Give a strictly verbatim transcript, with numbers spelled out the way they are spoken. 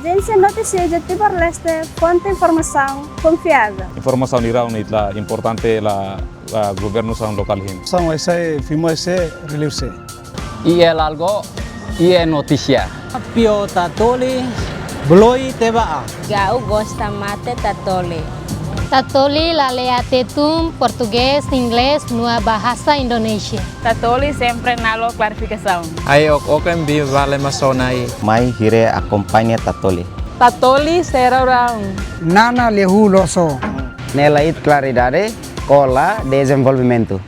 Agência Notícias de Timor-Leste, fonte informasaun konfiável. Informasaun ne'ebé ita importante la, la governu sira lokál nian. São esse, filme esse, release. I e lalgo, i e notísia. Pio Tatoli, Bloi Tebaa. Ha'u gosta mate Tatoli. Tatoli la lee Tetun, portugés, inglés, no bahasa Indonesia. Tatoli sempre halo klarifikasaun. Ai ok ok em bi vale masonai. Mai hire akompaña Tatoli. Tatoli sera orang. Nana lehu loso. Nela it klaridade, kola dezenvolvimentu.